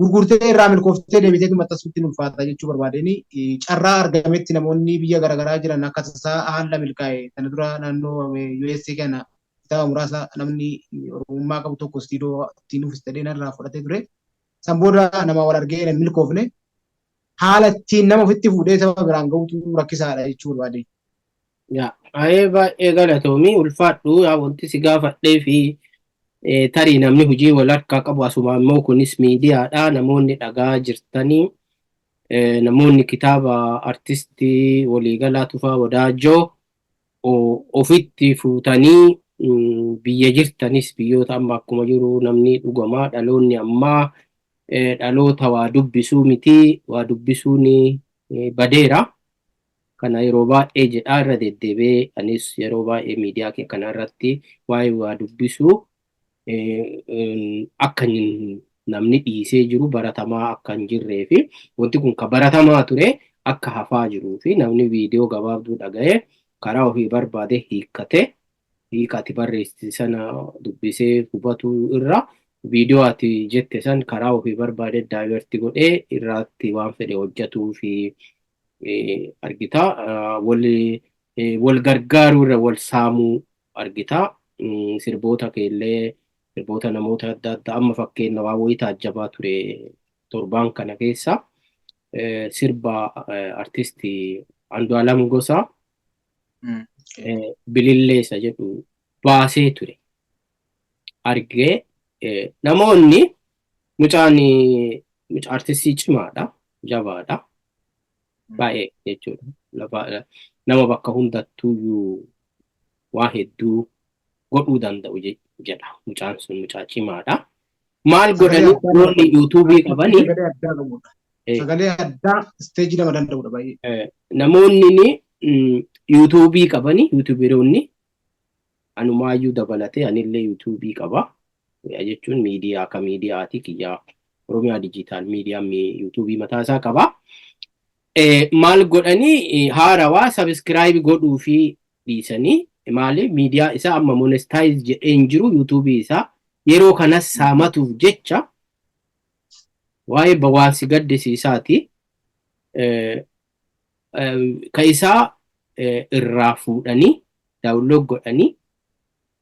gurgurtee irraa milkooftee deebiteetu maxxansuutti ulfaata jechuu barbaadeni carraa argametti namoonni biyya garaagaraa jiran akka tasaa haala milkaa'e kana dura naannoo USA kana kitaaba muraasa namni Oromummaa qabu tokko istiidoo ittiin uffis ta'ee narraa fudhatee ture. San booda nama wal argee hin milkoofne haala ittiin nama ofitti fuudhee saba biraan gahuutu rakkisaadha jechuu barbaade. Yaa, baay'ee baay'ee galatoomii ulfaadhu yaa wanti si gaafadhee fi tarii namni hojii wal harkaa qabu asuma immoo kunis miidiyaadha namoonni dhagaa jirtanii namoonni kitaaba artistii waliigalaa Tufaa Wadaajoo ofitti fuutanii biyya jirtanis biyyoota amma akkuma jiru namni dhugamaa dhaloonni ammaa dhaloota waa dubbisuu miti waa dubbisuun badeera. Kana yeroo baay'ee jedhaa irra deddeebi'ee anis yeroo baay'ee miidiyaa kee kana irratti waa'ee waa dubbisuu akka namni dhiisee jiru baratamaa akka hin jirree fi wanti kun ka baratamaa ture akka hafaa jiruu fi namni viidiyoo gabaabduu dhaga'ee karaa ofii barbaade hiikkate hiika ati barreessite sana dubbisee hubatu irra viidiyoo ati jette san karaa ofii barbaade daayiverti godhee irratti waan fedhe hojjetuu fi argita. Wal gargaaruu irra wal saamuu argita. Sirboota keellee sirboota namoota adda addaa amma fakkeenya waa wayii taajjabaa ture torbaan kana keessa sirba artistii Andu'aalam Gosaa Bilillee isa jedhu baasee ture. Argee namoonni mucaan mucaa artistii cimaadha, jabaadha. Baay'ee jechuudha. Lafa nama bakka hundattuuyyuu waa hedduu godhuu danda'u jedha. Mucaan sun mucaa cimaadha. Maal godhanii namoonni yuutuubii qabanii Sagalee addaa qabudha. Sagalee addaa isteejii nama danda'udha baay'ee. Namoonni yuutuubii qabanii yuutuubiroonni anumaayyuu dabalatee anillee yuutuubii qaba. Jechuun miidiyaa akka miidiyaati kiyyaa Oromiyaa Digital Miidiyaan yuutuubii mataa isaa qaba. Maal godhanii haarawaa subscribe godhuu fi dhiisanii maali miidiyaa isaa amma monetize jedhee hin jiru yuutuubii isaa yeroo kanas saamatuuf jecha waa'ee waan si gaddisiisaati. Ka isaa irraa fuudhanii download godhanii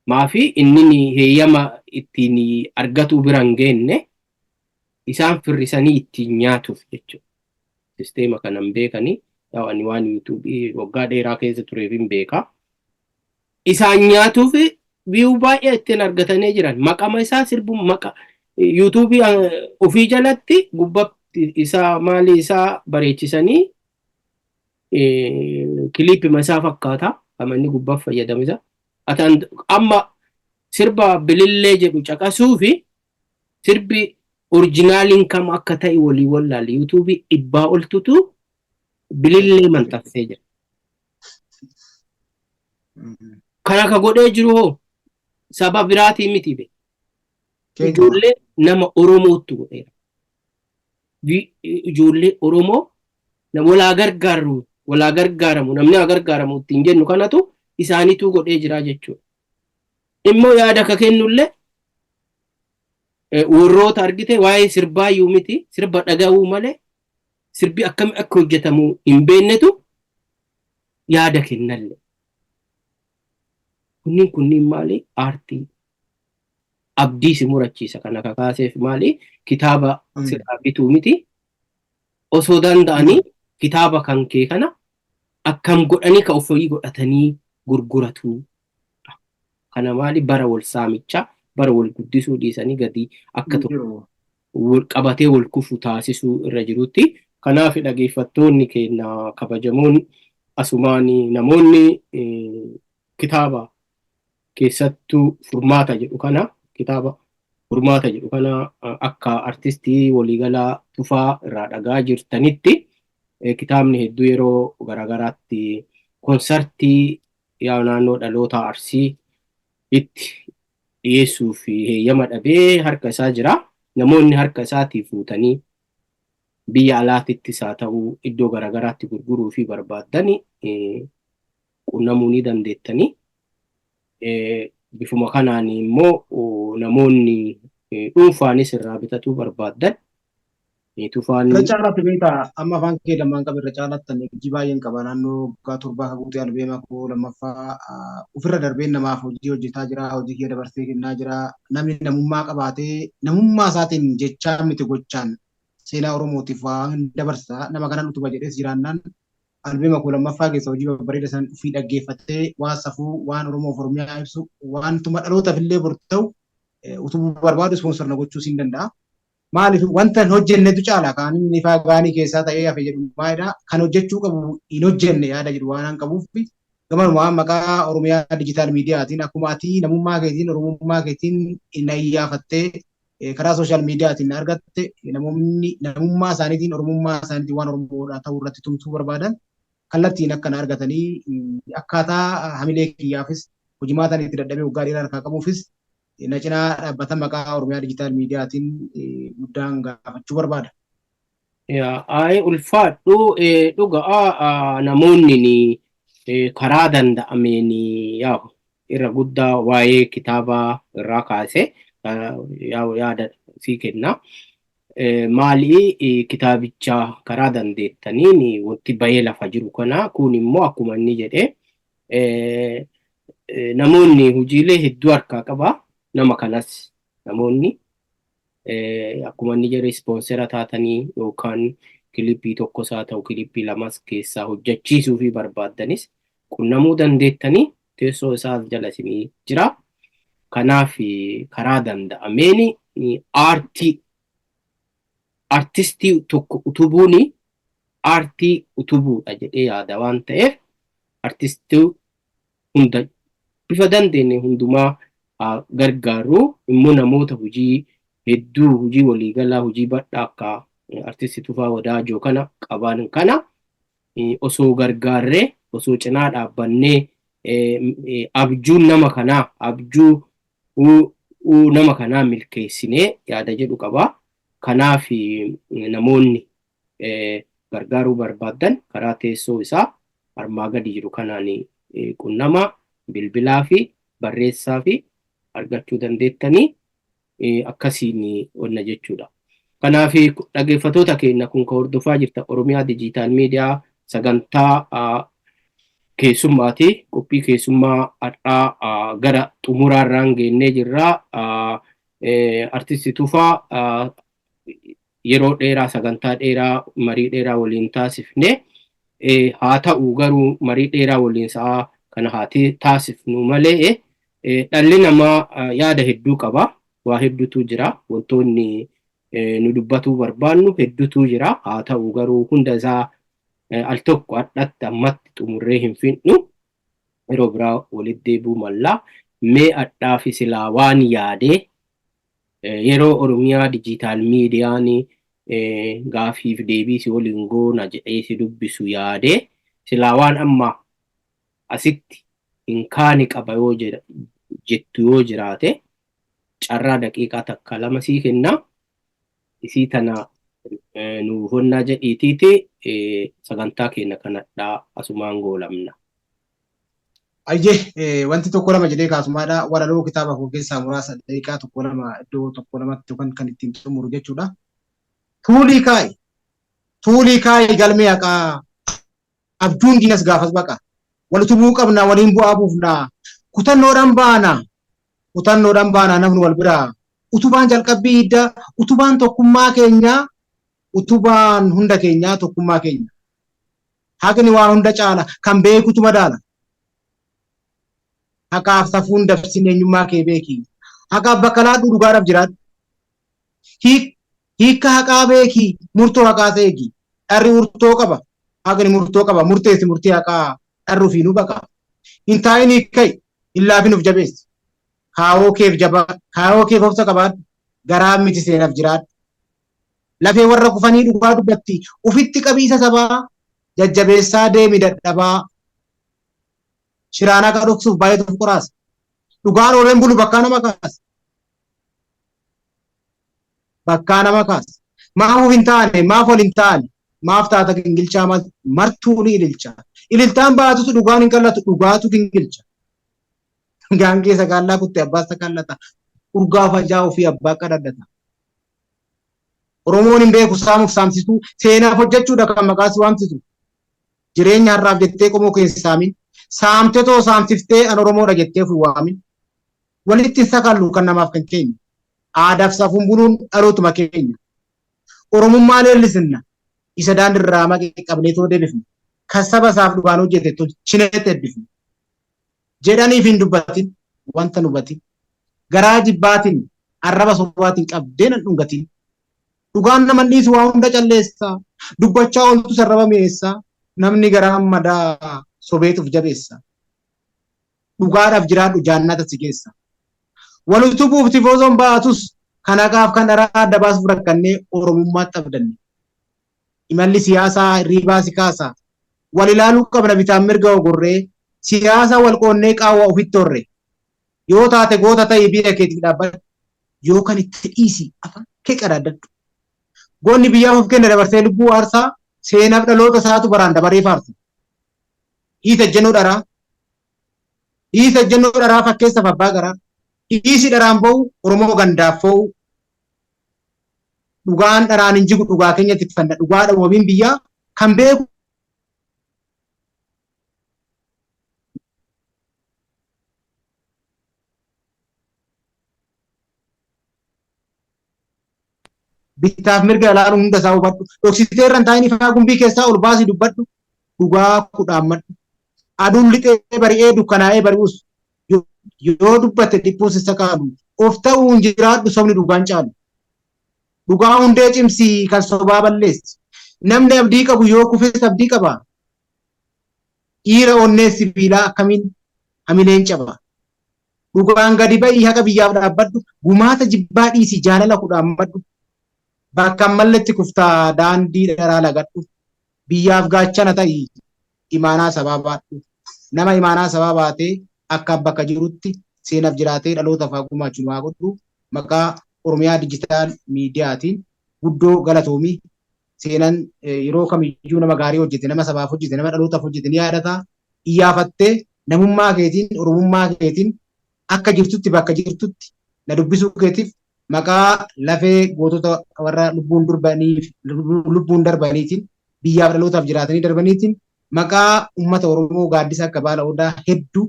maafi inni heeyyama ittiin argatuu bira hin geenne isaan firrisanii ittiin nyaatuuf jechuudha. Sisteema kana hin beekanii ani waan yuutuubii waggaa dheeraa keessa tureef hin beeka. Isaan nyaatuuf view baay'ee ittiin argatanii jiran maqama isaa sirbu maqa yuutuubii ofii jalatti gubbatti isaa maali isaa bareechisanii kiliipima isaa fakkaata kan inni gubbaaf fayyadame isa. Amma sirba Bilillee jedhu caqasuu fi sirbi orjinaaliin kam akka ta'e walii wallaale yuutuubii 100 oltutu Bilillee maxxansee jira. Kana ka godhee jiru hoo saba biraatii miti be. Ijoollee nama Oromootti godheera. Ijoollee Oromoo walaa gargaaru walaa gargaaramu namni haa gargaaramu ittiin jennu kanatu isaaniitu godhee jira jechuudha. Immoo yaada ka kennullee warroota argite waa'ee sirbaayyuu miti sirba dhaga'uu malee sirbi akkami akka hojjetamu hin beeknetu yaada kennallee. Kunniin kunniin maali? Aartii abdii si murachiisa kana kakaaseef maali? Kitaaba sirraa bituu miti. Osoo danda'anii kitaaba kan kee kana akkam godhanii ka ofii godhatanii gurguratu. Kana maali bara wal saamichaa bara wal guddisuu dhiisanii gadi akka tokko wal qabatee wal kufu taasisuu irra jirutti. Kanaaf dhageeffattoonni keenya kabajamoon asumaan namoonni kitaaba keessattuu Furmaata jedhu kana kitaaba Furmaata jedhu kana akka artistii waliigalaa Tufaa irraa dhagaa jirtanitti kitaabni hedduu yeroo garaagaraatti konsartii yaa naannoo dhaloota Arsii itti dhiyeessuuf heeyyama dhabee harka isaa jira. Namoonni harka isaatii fuutanii biyya alaatittis haa ta'u iddoo garaagaraatti gurguruu fi barbaaddani qunnamuu ni dandeettanii. Bifuma kanaan immoo namoonni Dhuunfaanis irraa bitatuu barbaaddan Tufaan. Irra caalaatti beektaa, amma afaan kee lamaan qaba, irra caalaatti ani hojii baay'een qaba. Naannoo waggaa 7 akka guutee albeema koo lammaffaa ofirra darbeen namaaf hojii hojjetaa jira, hojii kiyya dabarsee kennaa jira. Namni namummaa qabaatee namummaa isaatiin jechaa miti gochaan seenaa Oromootiif waan dabarsa, nama kanan utuba jedhees jiraannaan albeema koo lammaffaa keessa hojii babbareeda san ofii dhaggeeffatee waan safuu, waan Oromoof Oromiyaa ibsu, waantuma dhalootaaf illee bor ta'u utubuu barbaadu ispoonsor na gochuu siin danda'a. Maaliif wanta hin hojjennetu caala kan inni ifaa gaanii keessaa ta'ee hafe jedhu maalidha, kan hojjechuu qabu hin hojjenne yaada jedhu waan qabuuf, gamanumaan maqaa Oromiyaa Diijitaal Miidiyaatiin akkuma ati namummaa keetiin Oromummaa keetiin na iyyaafattee karaa sooshaal miidiyaatiin argatte, namoonni namummaa isaaniitiin Oromummaa isaaniitiin waan Oromoodhaa ta'uu irratti tumsuu barbaadan kallattiin akkana argatanii akkaataa hamilee kiyyaafis hojimaataan itti dadhabee waggaa dheeraa harkaa qabuufis na cinaa dhaabbata maqaa Oromiyaa Diijitaal Miidiyaatiin guddaan gaafachuu barbaada. Ayi, ulfaadhu. Dhugaa namoonni karaa danda'ameen yaa'u irra guddaa waa'ee kitaabaa irraa kaasee yaada sii kenna. Maali, kitaabicha karaa dandeettaniin wanti bahee lafa jiru kana kun immoo akkuma inni jedhee namoonni hojiilee hedduu harkaa qaba. Nama kanas namoonni akkuma inni jedhe ispoonsera taatanii yookaan kilipii tokkos haa ta'u kilipii lamas keessaa hojjechiisuu fi barbaaddanis qunnamuu dandeettanii, teessoo isaa jala isinii jira. Kanaaf karaa danda'ameen aartii artistii tokko utubuun aartii utubuudha jedhee yaada waan ta'eef, artistii hunda bifa dandeenye hundumaa gargaaru. Immoo namoota hojii hedduu, hojii waliigalaa, hojii bal'aa akka artistii Tufaa Wadaajoo kana qaban kana osoo gargaarree, osoo cinaa dhaabbannee, abjuun nama kanaa, abjuu nama kanaa milkeessinee yaada jedhu qaba. Kanaaf namoonni gargaaruu barbaaddan karaa teessoo isaa armaa gadi jiru kanaan qunnamaa, bilbilaa fi barreessaa fi argachuu dandeettanii akkasiin onna jechuudha. Kanaaf dhaggeeffattoota keenya, kun kan hordofaa jirtan Oromiyaa Diijitaal Miidiyaa sagantaa keessummaati. Qophii keessummaa har'aa gara xumuraarraan geennee jirra. Artisti Tufaa yeroo dheeraa, sagantaa dheeraa, marii dheeraa waliin taasifne. Haa ta'u garuu marii dheeraa waliin sa'aa kana haa taasifnu malee dhalli namaa yaada hedduu qaba. Waa hedduutu jira. Wantoonni nu dubbatuu barbaannu hedduutu jira. Haa ta'u garuu hunda isaa al tokko hadhatti ammatti xumurree hin fixnu. Yeroo biraa walitti deebi'uu mallaa. Mee hadhaa fi silaa waan yaadee yeroo Oromiyaa Diijitaal Miidiyaan gaafiif deebii si waliin goona jedhee si dubbisu yaadee silaa waan amma asitti hin kaane qaba yoo jettu yoo jiraate, carraa daqiiqaa takka lama sii kenna. Isii tana nu honnaa jedhiitiiti sagantaa keenya kanadhaa asumaan goolamna. Ayyee, wanti tokko lama jedhee kaasumaadha. Walaloo kitaaba koo keessaa muraasa daqiiqaa tokko lama iddoo tokko lamatti yookaan kan ittiin xumuru jechuudha. Tuulii kaa'i. Tuulii kaa'i galmee haqaa. Abjuun diinas gaafas baqa. Wal utubuu qabna, waliin bu'aa buufna. Kutannoodhaan baana. Kutannoodhaan baana namni wal biraa. Utubaan jalqabbii hidda. Utubaan tokkummaa keenyaa. Utubaan hunda keenyaa tokkummaa keenya. Haqni waa hunda caala, kan beekutu madaala. Haqaaf safuun dabsin, eenyummaa kee beeki. Haqaaf bakka laadhuu, dhugaadhaaf jiraadhu. Hiikka haqaa beeki, murtoo haqaas eegi. Dharri urtoo qaba, haqni murtoo qaba, murteessi murtii haqaa, dharri ofiinuu baqa. Hin taa'in, hiikka'i, hin laafin, of jabeessi. Kaawoo keef jabaa, kaawoo keef obsa qabaadhu, garaa miti seenaaf jiraadhu. Lafee warra kufanii dhugaa dubbatti, ufitti qabiisa sabaa, jajjabeessaa deemi dadhabaa. Shiraan haqa dhoksuuf baay'eetu of qoraasa. Dhugaan ooleen bulu bakkaa nama kaasa. Bakkaa nama kaasa. Maaf of hin taane, maaf ol hin taane, maaf taata gingilchaa martuu ni ililcha. Ililtaan baatutu dhugaan hin qallatu, dhugaatu gingilcha. Gaangee sagaallaa kutte abbaas sagaallata. Urgaa fajaa ofii abbaa qadadhata. Oromoon hin beeku saamuuf saamsisuu, seenaaf hojjechuudha kan maqaa si waamsisu. Jireenya har'aaf jettee qomoo kee hin saamin. Saamte too saamsiftee an Oromoodha jettee of hin waamin. Walitti hin sakallu kan namaaf kan keenya. Aadaaf safuun buluun dhalootuma keenya. Oromummaa leellisinna. Isa daandirraa maqe qabnee too deebifna. Kan saba isaaf dhugaan hojjete tolchineet eebbifna. Jedhaniif hin dubbatin wanta hin hubatin. Garaa jibbaatiin arraba sobaatiin qabdee nan dhungatin. Dhugaan nama hin dhiisu waa hunda calleessa. Dubbachaa ooltus arraba mi'eessa. Namni garaan madaa sobeet of jabeessa. Dhugaadhaaf jiraadhu jaannata si geessa. Wal utubuuf tifoozoon ba'atus kan haqaaf kan dharaa adda baasuuf rakkannee Oromummaatti abdanne. Imalli siyaasaa hirriibaa si kaasa. Wal ilaaluu qabna bitaan mirga ogorree, siyaasa wal qoonnee qaawwa ofitti horre. Yoo taate goota ta'i biyya keetiif dhaabbadhu. Yoo kan itti dhiisi afaan kee qadaaddadhu. Goonni biyyaaf of kenna dabarsee lubbuu aarsaa, seenaaf dhaloota isaatu baraan dabaree faarsa. Dhiisa ejjennoo dharaa. Dhiisa ejjennoo dharaa fakkeessaaf abbaa garaa. Dhiisi dharaan ba'u Oromoo gandaaf foo'u. Dhugaan dharaan hin jigu dhugaa keenya tikfanna dhugaadha wabiin biyyaa kan beeku bitaaf mirga ilaaluun hunda isaa hubadhu dhoksitee irra hin taa'in ifaa gumbii keessaa ol baasii dubbadhu dhugaa kudhaammadhu aduun lixee bari'ee dukkanaa'ee bari'us yoo dubbatte dhiphuun si sakaalu of ta'uun jiraadhu sobni dhugaan caalu dhugaa hundee cimsi kan sobaa balleessi namni abdii qabu yoo kufes abdii qaba dhiira onnee sibiilaa akkamiin hamileen caba Dhugaan gadi ba'ii haqa biyyaaf dhaabbadhu. Gumaata jibbaa dhiisi jaalala kudhaammadhu. Bakka hin malletti kuftaa daandii dharaa lagadhu. Biyyaaf gaachana ta'i imaanaa sabaa baadhu. Nama imaanaa sabaa baatee akkaaf bakka jirutti seenaf jiraatee dhalootaaf haa gumaachu nu haa godhu. Maqaa Oromiyaa Dijitaal Miidiyaatiin guddoo galatoomi. Seenan yeroo kamiyyuu nama gaarii hojjete, nama sabaaf hojjete, nama dhalootaaf hojjete ni yaadata. Iyyaafattee namummaa keetiin, Oromummaa keetiin akka jirtutti bakka jirtutti na dubbisuu keetiif maqaa lafee gootota warra lubbuun durbaniif lubbuun darbaniitiin biyyaaf dhalootaaf jiraatanii darbaniitiin maqaa uummata Oromoo gaaddisa akka baala odaa hedduu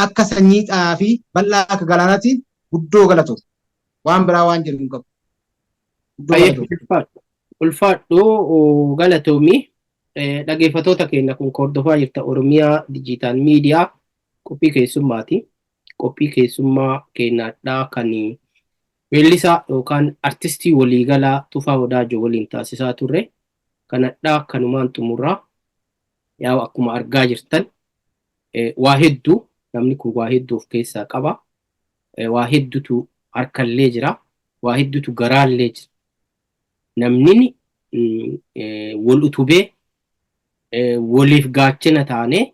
akka sanyii xaafii bal'aa akka galaanaatiin guddoo galatoom. Waan biraa waan jedhu hin qabu. Guddoo Baay'ee galatoom. ulfaadhu. Ulfaadhu galatoomi. Dhaggeeffattoota keenya kun hordofaa jirta Oromiyaa Dijiitaal Miidiyaa qophii keessummaati. Qophii keessummaa keenyaadhaa kan weellisaa yookaan artistii waliigalaa Tufaa Wadaajoo waliin taasisaa turre. Kanadhaa kanumaan xumurraa. Yaa akkuma argaa jirtan waa hedduu namni kun waa hedduu of keessaa qaba. Waa hedduutu harkallee jira. Waa hedduutu garaallee jira. Namni wal utubee waliif gaachana taanee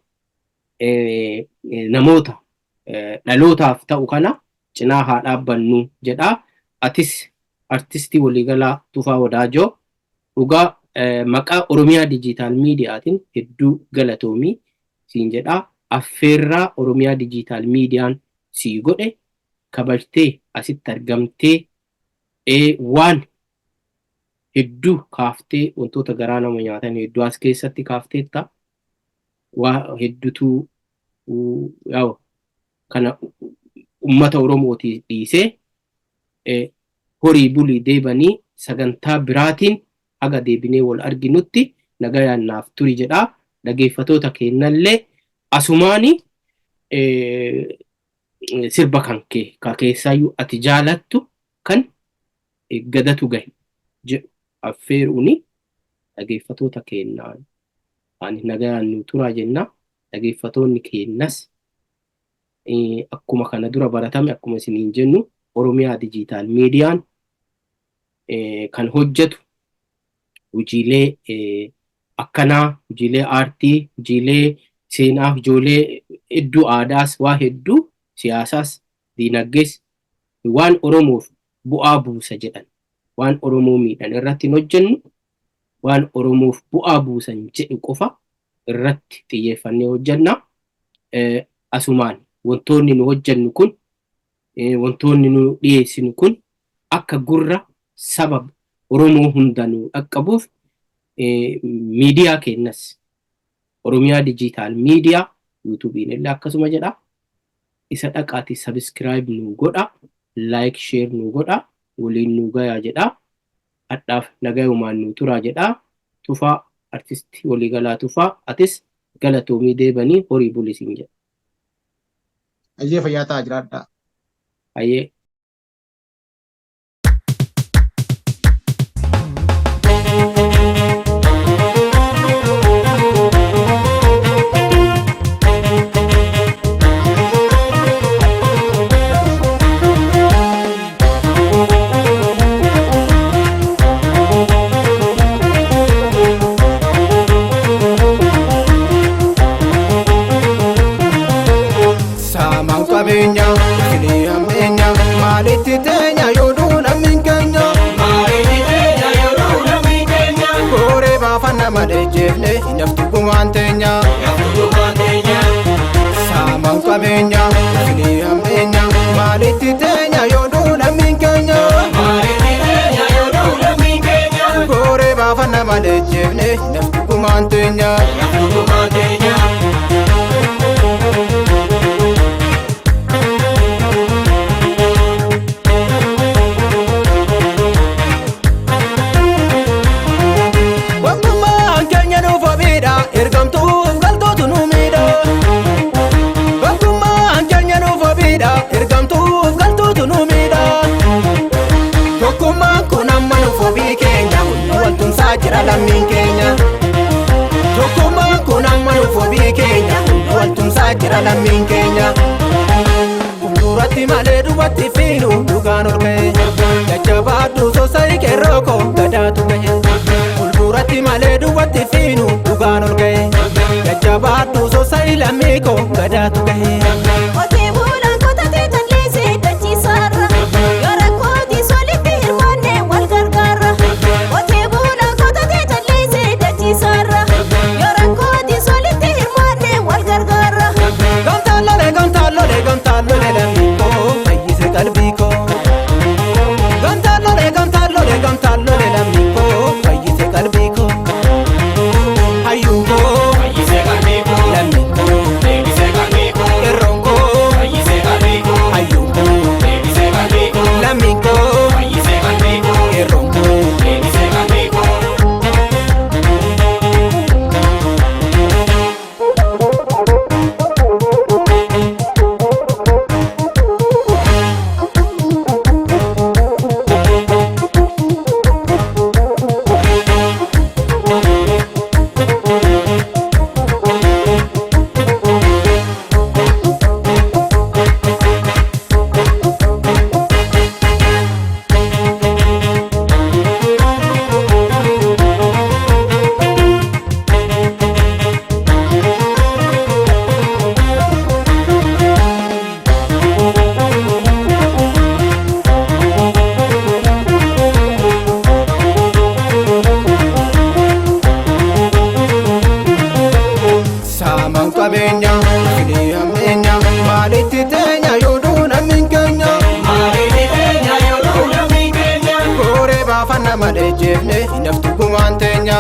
namoota dhalootaaf ta'u kana cinaa haa dhaabbannu jedha. Atis artistii waliigalaa Tufaa Wadaajoo dhugaa maqaa Oromiyaa Dijiitaal Miidiyaatiin hedduu galatoomii siin jedha. Affeerraa Oromiyaa Dijiitaal Miidiyaan sii godhe kabajtee asitti argamtee waan hedduu kaaftee wantoota garaa nama nyaatan hedduu as keessatti kaafteetta. Waa hedduutu yaa'u kana uummata Oromootii dhiisee horii bulii deebanii sagantaa biraatiin haga deebinee wal arginutti nagayaan naaf turi jedha. Dhageeffatoota keenyallee asumaani sirba kan kee ka keessaayyuu ati jaalattu kan gadatu gahe jedhu affeeruuni dhageeffatoota keenyaan ani nagayaan nu turaa jenna. Dhageeffatoonni keenyas akkuma kana dura baratame akkuma isiniin jennu Oromiyaa Dijiitaal Miidiyaan kan hojjetu hojiilee akkanaa, hojiilee aartii, hojiilee seenaa, hojiilee hedduu aadaas, waa hedduu siyaasaas, diinagdees waan Oromoof bu'aa buusa jedhan, waan Oromoo miidhan irratti hin hojjennu, waan Oromoof bu'aa buusan jedhu qofa irratti xiyyeeffannee hojjenna. Asumaan wantoonni nu hojjennu kun Wantoonni nu dhiyeessinu kun akka gurra saba Oromoo hunda nu dhaqqabuuf miidiyaa keenyas Oromiyaa Digital Media YouTubeiin illee akkasuma jedha. Isa dhaqaati subscribe nu godha, like, share nu godha, waliin nu gayaa jedha. Hadhaaf nagayumaan nu turaa jedha. Tufaa, artistii waliigalaa Tufaa, atis galatoomii, deebanii horii bulisiin jedha. Ayyee, fayyaa ta'aa, jiraadhaa. Ayyee. Saamaan qabeenya, filii hammeenya, maalitti teenya yoo namni keenya? Booree baafanna malee jeefne naftu gumaan teenya. Saamaan qabeenya, filii hammeenya, maalitti teenya yoo namni keenya? Booree baafanna malee jeefne naftu gumaan teenya. Waqtummaan keenya nuuf ofiidha, ergamtuuf galtootu nu miidha. Waqtummaan keenya nuuf ofiidha, ergamtuuf galtootu nu miidha. Tokkummaan kun amma nuuf ofii keenya, waltumsaa jira lammiin keenya. Tokkummaan kun amma nuuf ofii keenya, waltumsaa jira lammiin keenya. Fuulduratti malee duubatti fiinu dhugaan ol ka'e. Jajjabaadhu sosa'i qeerroo koo, gadaatu gahe. Fuulduratti malee duubatti fiinu dhugaan ol ka'e. Jajjabaadhu sosa'i lammii koo, gadaatu gahe. Qotee bulaan qotatee jallisee dachiisaarra. Yoo rakkootis walitti hirmaannee wal gargaarra. Qotee bulaan qotatee jallisee dachiisaarra. Yoo rakkootis walitti hirmaannee wal gargaarra. Gamtaan lolee, gamtaan lolee, gamtaan lolee, lammii koo fayyise qalbii koo. Gamtaan lolee, gamtaan lolee, gamtaan lolee, lammii koo fayyise qalbii koo. Hayyuun koo, lammiin koo, qeerroon koo, hayyuun koo, lammiin koo, qeerroon koo. Saamaan qabeenya, filii hammeenya, maalitti teenya yoo namni keenya? Booree baafanna malee jeefne naftu gumaan teenya.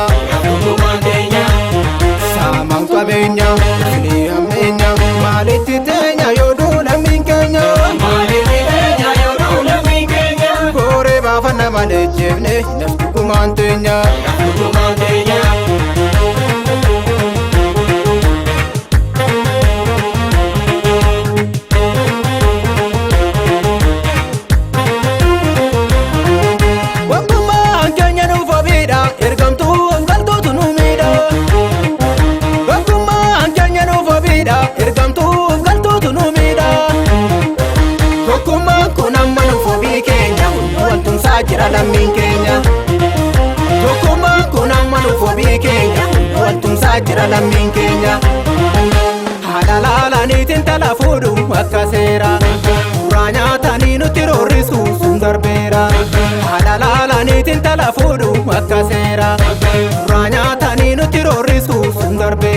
Saamaan qabeenya, filii hammeenya, maalitti teenya yoo namni keenya? Booree baafanna malee jeefne naftu gumaan teenya. Waqtummaan keenya nuuf ofiidha, ergamtuuf galtootu nu miidha. Waqtummaan keenya nuuf ofiidha, ergamtuuf galtootu nu miidha. Tokkummaan kun amma nuuf ofii keenya, waltumsaa jira lammiin keenya. Tokkummaan kun amma nuuf ofii keenya, waltumsaa jira lammiin keenya. Haadha laalaniitiin tala fuudhu akka seera. Suuraa nyaatanii nutti roorrisu sun darbeera. Haadha laalaniitiin tala fuudhu akka seera. Suuraa nyaatanii nutti roorrisu sun darbeera.